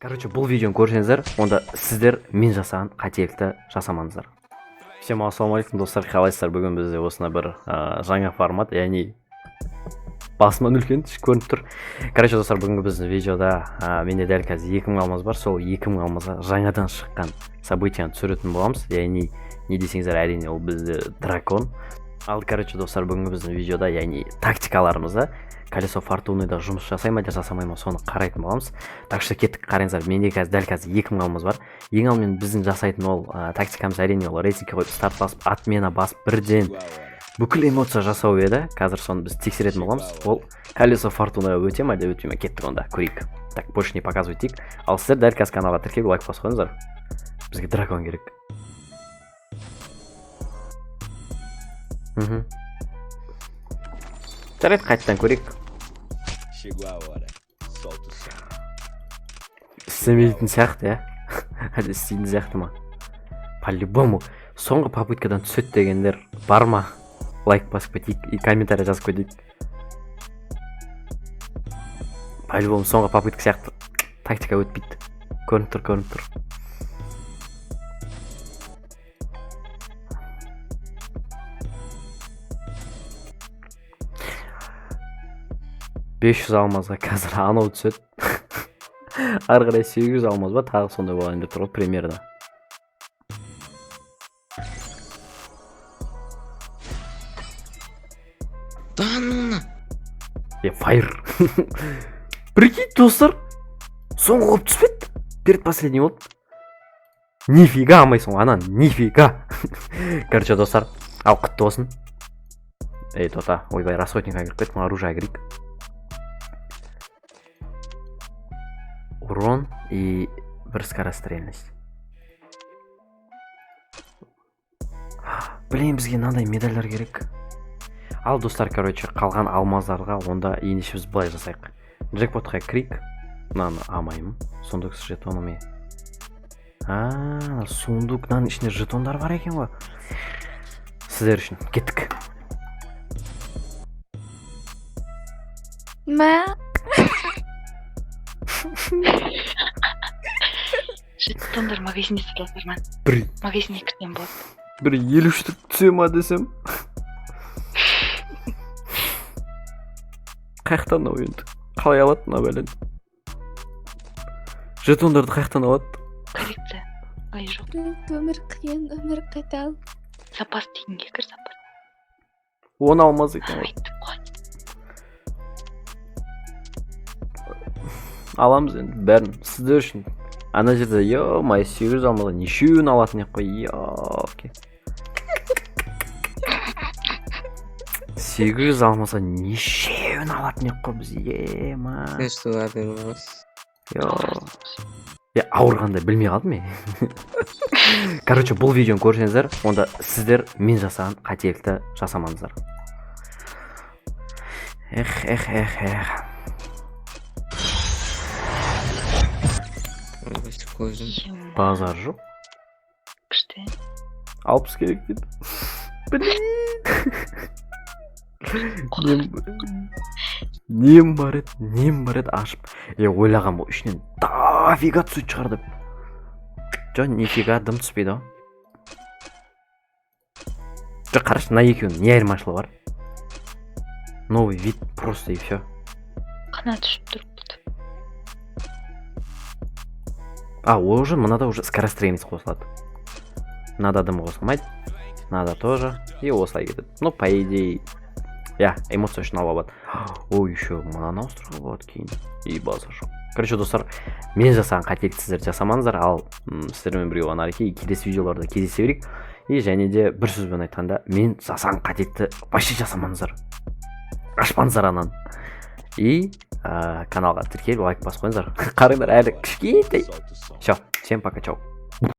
Короче, бұл видеоны көрсеңіздер, онда сіздер мен жасаған қателікті жасамаңыздар. Всем ассалаумағалейкум, достар, қалайсыздар? Бүгін бізде осындай бір жаңа формат, яғни басымнан үлкен түс көрініп тұр. Короче, достар, бүгінгі біздің видеода менде дәл қазір 2000 алмаз бар. Сол 2000 алмазға жаңадан шыққан событияны түсіретін боламыз. Яғни не десеңіздер, әрине, ол бізде дракон. Ал, короче, достар, бүгінгі біздің видеода, яғни тактикаларымызда колесо фортуныда жұмыс жасай ма, жасамай ма, соны қарайтын боламыз. Так что кеттік, қараңыздар, менде қазір дәл қазір 2000 алмаз бар. Ең алдымен біздің жасайтын ол тактикамыз, әрине, ол рейтингке қойып, старт басып, отмена басып, бірден бүкіл эмоция жасау еді. Қазір соны біз тексеретін боламыз. Ол колесо фортунаға өте ма, әлде өтпей ма? Кеттік онда, көрейік. Так, больше не показывать дейік. Ал сіздер дәл қазір каналға тіркеліп, лайк басып қойыңыздар. Бізге дракон керек. Жарайды, қайтадан көрейік. Chegou a hora. Solta o som. Істемейтін сияқты, иә, әлде істейтін сияқты ма? По любому соңғы попыткадан түседі дегендер бар ма? Лайк басып кетейік и комментарий жазып кетейік. По любому соңғы попытка сияқты, тактика өтпейді, көрініп тұр, көрініп тұр. 500 алмазға қазір анау түседі, ары қарай 800 алмаз ба, тағы сондай болайын деп тұр ғой примерно. Да ну на. Е, фаер, прикинь, достар, соңғы болып түспеді, предпоследний болды. Нифига алмайсың ғой ананы, нифига. Короче, достар, ал құтты болсын. Ей, тота, ойбай, расходникқа кіріп кеттім. Оружие кірейік. Урон и бір скорострельность. Блин, бізге мынандай медальдар керек. Ал, достар, короче, қалған алмаздарға онда ендеше біз былай жасайық: джекпотқа кірейік. Мынаны алмаймын. Сундук с жетонами. А, сундук, мынаның ішінде жетондар бар екен ғой. Сіздер үшін кеттік. Мә. Жетондар магазинде сатылады, Арман. Бір Магазинге кірсем болады. бір 50 штук түсе ма десем, қаяқтан мынау енді? Қалай алады мына бәлені? Жетондарды қаяқтан алады? Коллекция. Ай, жоқ. Өмір қиын, өмір қатал. Запас дегенге кір, запас. 10 алмаз екен ғой. Айттым ғой. Аламыз енді бәрін сіздер үшін. Ана жерде, е мое, 800 алмазға нешеуін алатын едік қой, елки. 800 алмазға нешеуін алатын едік қой біз, ема. Что ладно, вас. Е, ауырғанда білмей қалдым мен. Короче, бұл видеоны көрсеңіздер, онда сіздер мен жасаған қателікті жасамаңыздар. Эх, эх, эх, эх. Көзім. Ем, Базар жоқ. Күшті. 60 керек дейді. Блин, нем бар еді, нем бар еді ашып. Е, ойлағанмын ғой, ішінен дофига түсетін шығар деп. Жоқ, нифига дым түспейді ғой. Жоқ, қарашы, мына екеуінің не айырмашылығы бар? Новый вид просто, и все. Қанат ұшып тұр болды. А, ол уже мынада уже скорострельность қосылады, мынада дым қосылмайды, мынада тоже. И осылай кетеді. Ну, по идее, иә, эмоция үшін алуға болады. Ой, еще мынаны ауыстыруға болады кейін. И базар жоқ. Короче, достар, мен жасаған қателікті сіздер жасамаңыздар. Ал сіздермен бірге болған Ареке. Келесі видеоларда кездесе берейік. И және де бір сөзбен айтқанда, мен жасаған қателікті вообще жасамаңыздар, ашпаңыздар ананы. И каналға тіркеліп, лайк басып қойыңыздар. Қараңдар, әлі кішкентай. Solta o som. Все, всем пока, чау.